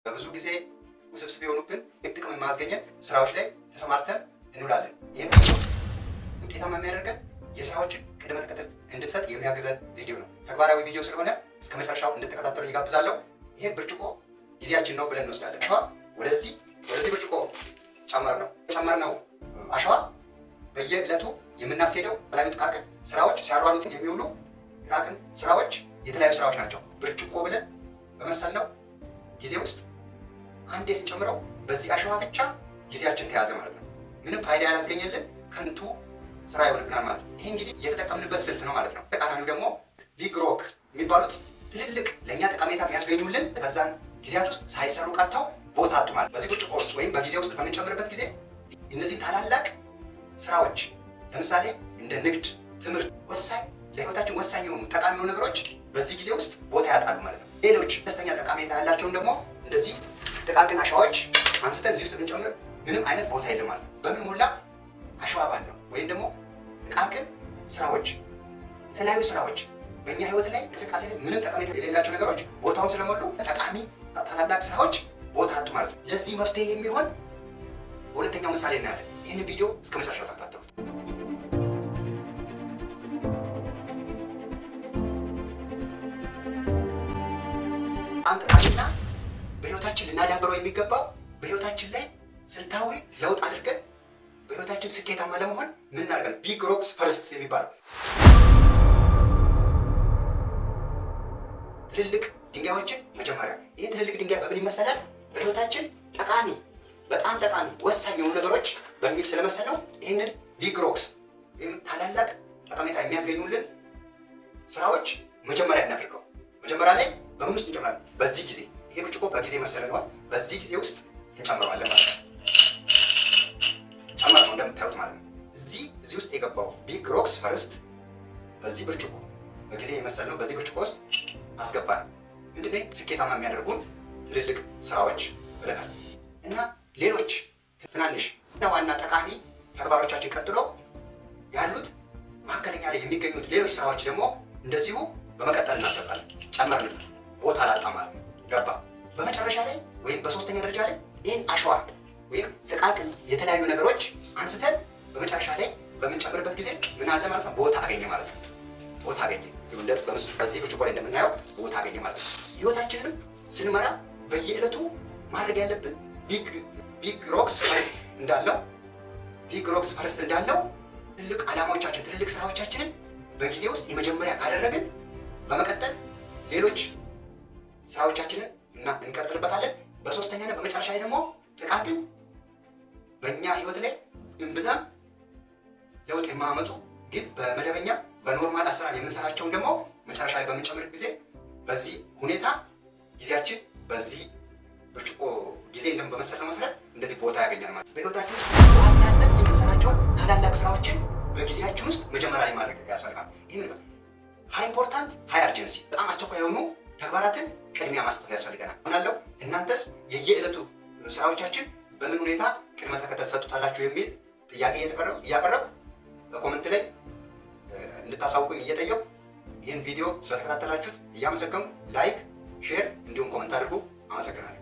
በብዙ ጊዜ ውስብስብ የሆኑብን ጥቅም የማያስገኘን ስራዎች ላይ ተሰማርተን እንውላለን። ይህም ውጤታማ የሚያደርገን የስራዎችን ቅደም ተከተል እንድትሰጥ የሚያግዘን ቪዲዮ ነው። ተግባራዊ ቪዲዮ ስለሆነ እስከ መጨረሻው እንድትከታተሉ ይጋብዛለሁ። ይሄ ብርጭቆ ጊዜያችን ነው ብለን እንወስዳለን። አሸዋ ወደዚህ ብርጭቆ ጨመር ነው ጨመር ነው። አሸዋ በየዕለቱ የምናስኬደው የተለያዩ ጥቃቅን ስራዎች፣ ሲያሯሩጥ የሚውሉ ጥቃቅን ስራዎች፣ የተለያዩ ስራዎች ናቸው። ብርጭቆ ብለን በመሰልነው ጊዜ ውስጥ አንዴ ስንጨምረው በዚህ አሸዋ ብቻ ጊዜያችን ተያዘ ማለት ነው። ምንም ፋይዳ ያላስገኘልን ከንቱ ስራ ይሆንብናል ማለት ነው። ይህ እንግዲህ የተጠቀምንበት ስልት ነው ማለት ነው። ተቃራኒው ደግሞ big rock የሚባሉት ትልልቅ ለእኛ ጠቀሜታ የሚያስገኙልን በዛን ጊዜያት ውስጥ ሳይሰሩ ቀርተው ቦታ አጡ ማለት። በዚህ ብርጭቆ ውስጥ ወይም በጊዜ ውስጥ በምንጨምርበት ጊዜ እነዚህ ታላላቅ ስራዎች፣ ለምሳሌ እንደ ንግድ፣ ትምህርት፣ ወሳኝ ለህይወታችን ወሳኝ የሆኑ ጠቃሚ የሆኑ ነገሮች በዚህ ጊዜ ውስጥ ቦታ ያጣሉ ማለት ነው። ሌሎች አነስተኛ ጠቀሜታ ያላቸውን ደግሞ እንደዚህ ጥቃቅን አሸዋዎች አንስተን እዚህ ውስጥ ብንጨምር ምንም አይነት ቦታ የለም ማለት ነው። በምን ሞላ? አሸዋ ባለው ወይም ደግሞ ጥቃቅን ስራዎች፣ የተለያዩ ስራዎች፣ በእኛ ህይወት ላይ እንቅስቃሴ ላይ ምንም ጠቀሜታ የሌላቸው ነገሮች ቦታውን ስለሞሉ ጠቃሚ ታላላቅ ስራዎች ቦታ አጡ ማለት ነው። ለዚህ መፍትሄ የሚሆን በሁለተኛው ምሳሌ እናያለን። ይህን ቪዲዮ እስከ መጨረሻው ተከታተሉት። በጣም ጠቃሚና በህይወታችን ልናዳብረው የሚገባው፣ በህይወታችን ላይ ስልታዊ ለውጥ አድርገን በህይወታችን ስኬታማ ለመሆን ምን እናደርጋለን? Big rocks first የሚባለው፣ ትልልቅ ድንጋዮችን መጀመሪያ። ይህ ትልልቅ ድንጋይ በምን ይመሰላል? በህይወታችን ጠቃሚ፣ በጣም ጠቃሚ፣ ወሳኝ የሆኑ ነገሮች በሚል ስለመሰለው ይህንን big rocks ወይም ታላላቅ ጠቀሜታ የሚያስገኙልን ስራዎች መጀመሪያ እናድርገው። መጀመሪያ ላይ በምን ውስጥ እንጨምራለን? በዚህ ጊዜ፣ ይሄ ብርጭቆ በጊዜ መሰለነዋል። በዚህ ጊዜ ውስጥ እንጨምረዋለን ማለት ነው። ጨመር ነው እንደምታዩት ማለት ነው። እዚህ ውስጥ የገባው big rocks first በዚህ ብርጭቆ፣ በጊዜ የመሰልነው በዚህ ብርጭቆ ውስጥ አስገባን። ምንድነው? ስኬታማ የሚያደርጉን ትልልቅ ስራዎች ብለናል። እና ሌሎች ትናንሽ እና ዋና ጠቃሚ ተግባሮቻችን ቀጥሎ ያሉት መካከለኛ ላይ የሚገኙት ሌሎች ስራዎች ደግሞ እንደዚሁ በመቀጠል እናስገባለን። ጨመርንበት፣ ቦታ አላጣ ማለት ነው፣ ገባ። በመጨረሻ ላይ ወይም በሶስተኛ ደረጃ ላይ ይህን አሸዋ ወይም ጥቃቅን የተለያዩ ነገሮች አንስተን በመጨረሻ ላይ በምንጨምርበት ጊዜ ምን አለ ማለት ነው? ቦታ አገኘ ማለት ነው። ቦታ አገኘ። በዚህ ብርጭቆ ላይ እንደምናየው ቦታ አገኘ ማለት ነው። ህይወታችንንም ስንመራ በየዕለቱ ማድረግ ያለብን big rocks first እንዳለው ትልቅ ዓላማዎቻችን፣ ትልልቅ ስራዎቻችንን በጊዜ ውስጥ የመጀመሪያ ካደረግን በመቀጠል ሌሎች ስራዎቻችንን እና እንቀጥልበታለን። በሶስተኛና በመጨረሻ ላይ ደግሞ ጥቃቅን፣ በእኛ ህይወት ላይ እምብዛም ለውጥ የማያመጡ ግን በመደበኛ በ normal አሰራር የምንሰራቸውን ደግሞ መጨረሻ ላይ በምንጨምር ጊዜ በዚህ ሁኔታ ጊዜያችን በዚህ ብርጭቆ ጊዜ በመሰለው መሰረት እንደዚህ ቦታ ያገኛል ማለት ነው። በህይወታችን ውስጥ በዋናነት የምንሰራቸውን ታላላቅ ስራዎችን በጊዜያችን ውስጥ መጀመሪያ ላይ ማድረግ ያስፈልጋል። ይህ ምን high important, high urgency፣ በጣም አስቸኳይ የሆኑ ተግባራትን ቅድሚያ መስጠት ያስፈልገናል። ምናለው እናንተስ የየዕለቱ ስራዎቻችን በምን ሁኔታ ቅድመ ተከተል ትሰጡታላችሁ የሚል ጥያቄ እያቀረብኩ በ comment ላይ እንድታሳውቁኝ እየጠየኩ ይህን ቪዲዮ ስለተከታተላችሁት እያመሰገንኩ like፣ share እንዲሁም comment አድርጉ። አመሰግናለሁ።